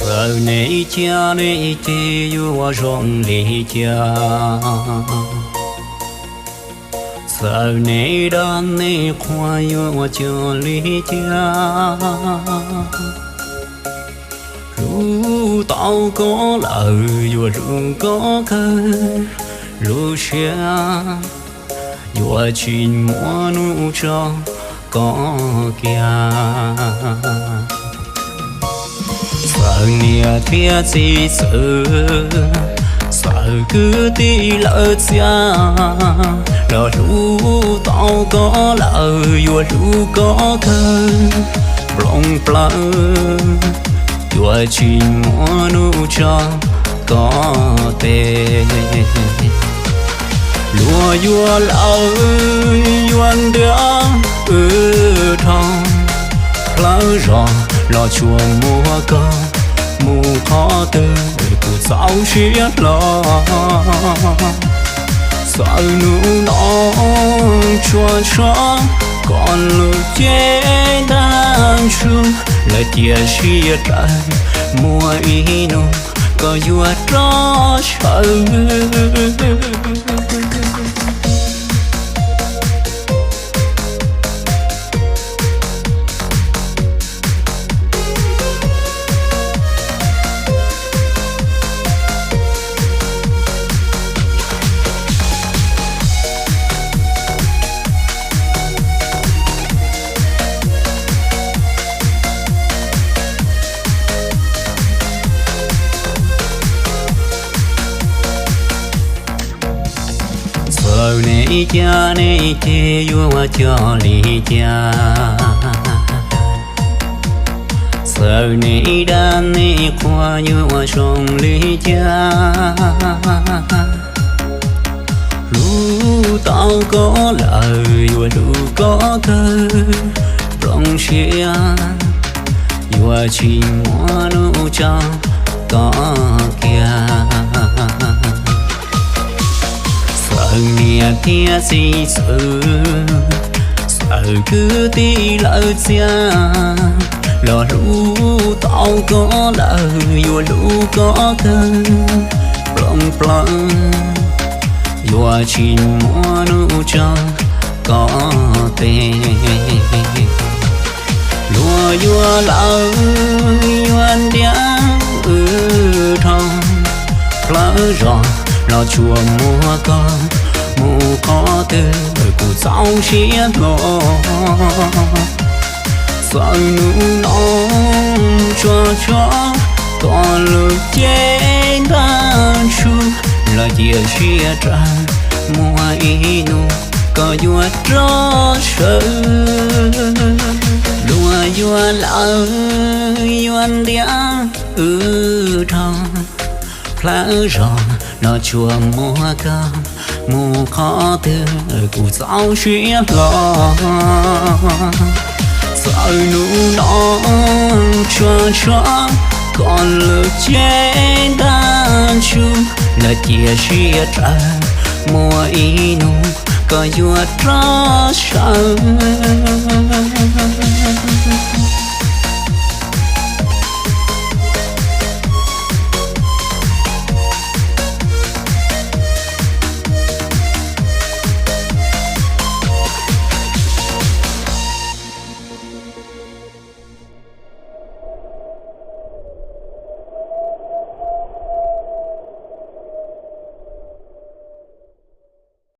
Txawm nej cia nej ces yuav ua zoo li cas, txawm nej dag nej qhuas yuav ua cog li cas, hlub tau koj lawm yuav hlub koj kawg, lub siab yuav tsis muaj hnub tso koj kiag. Txawm niam thiab txiv txwv, txawm kwv tij lawv txiaj, los hlub tau koj lawm yuav hlub koj kawg, nplooj plawv yuav tsis muaj hnub tso koj tes. Luag yuav lawm yuav ntiav wb dhau, plawv zos los tsuas muaj koj mus qhov twg kuv txaus siab hlo. Txawm hnub no tsuas tshuav koj lub cev ntaj ntsug, lawv cia siab raws muaj ib hnub koj yuav rov sawv. Txawm nej ib cag nej ces yuav ua cog li cas, txawm nej ib dag nej qhuas yuav ua zoo li cas, hlub tau koj lawm yuav hlub koj kawg, nplooj siab yuav tsis muaj hnub tso koj kiag. Txawm niam thiab txiv txwv, txawm kwv tij lawv txiaj, los hlub tau koj lawm yuav hlub koj kawg, nplooj plawv yuav tsis muaj hnub tso koj tes. Luag yuav lawm yuav ntiav wb dhau, plawv zos los tsuas muaj koj mus qhov twg kuv txaus siab hlo. Txawm hnub no tsuas tshuav koj lub cev ntaj ntsug, los cia siab raws muaj ib hnub koj yuav rov sawv. Luag yuav lawm yuav ntiav wb dhau, plawv zos los tsuas muaj koj mus qhov twg kuv txaus siab hlo. Txawm hnub no tsuas tshuav koj lub cev ntaj ntsug, los cia siab raws muaj ib hnub koj yuav rov sawv.